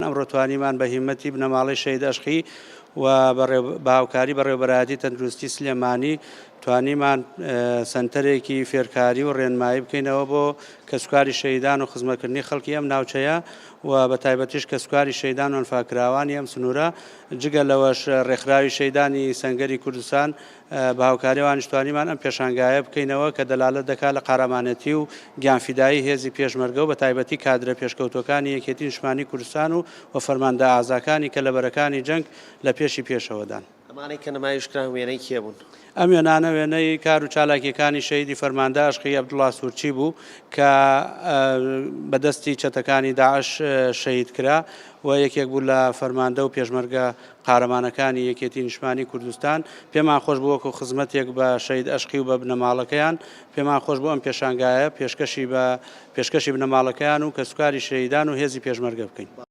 ئەمڕۆ توانیمان بە هیمەتی بنەماڵەی شەهید ئەشقی و بە هاوکاری بەڕێوەبەرایەتی تەندروستی سلێمانی توانیمان سەنتەرێکی فێرکاری و ڕێنمایی بکەینەوە بۆ کەسوکاری شەهیدان و خزمەتکردنی خەڵکی ئەم ناوچەیە و بە تایبەتیش کەسوکاری شەهیدان و ئەنفالکراوانی ئەم سنوورە. جگە لەوەش ڕێکخراوی شەهیدانی سەنگەری کوردستان بە هاوکاری ئەوانیش توانیمان ئەم پێشانگایە بکەینەوە کە دەلالەت دەکات لە قارەمانێتی و گیانفیدایی هێزی پێشمەرگە و بە تایبەتی کادرە پێشکەوتووەکانی یەکێتی نیشتمانی کوردستان و و فەرماندە ئازاکانی کە لە بەرەکانی جەنگ لە پێشی پێشەوەدان. ئەمانەی کە نمایش کران وێنەی کێ بوون؟ ئەم وێنانە وێنەی کار و چالاکییەکانی شەهیدی فەرماندە ئەشقی ئەبدوڵا سوورچی بوو کە بە دەستی چەتەکانی داعش شەهید کرا و یەکێک بوو لە فەرماندە و پێشمەرگە قارەمانەکانی یەکێتی نیشتمانی کوردستان، پێمان خۆش بوو وەکو خزمەتێک بە شەهید ئەشقی و بە بنەماڵەکەیان، پێمان خۆش بوو ئەم پێشانگایە پێشکەشی بە پێشکەشی بنەماڵەکەیان و کەسوکاری شەهیدان و هێزی پێشمەرگە بکەین.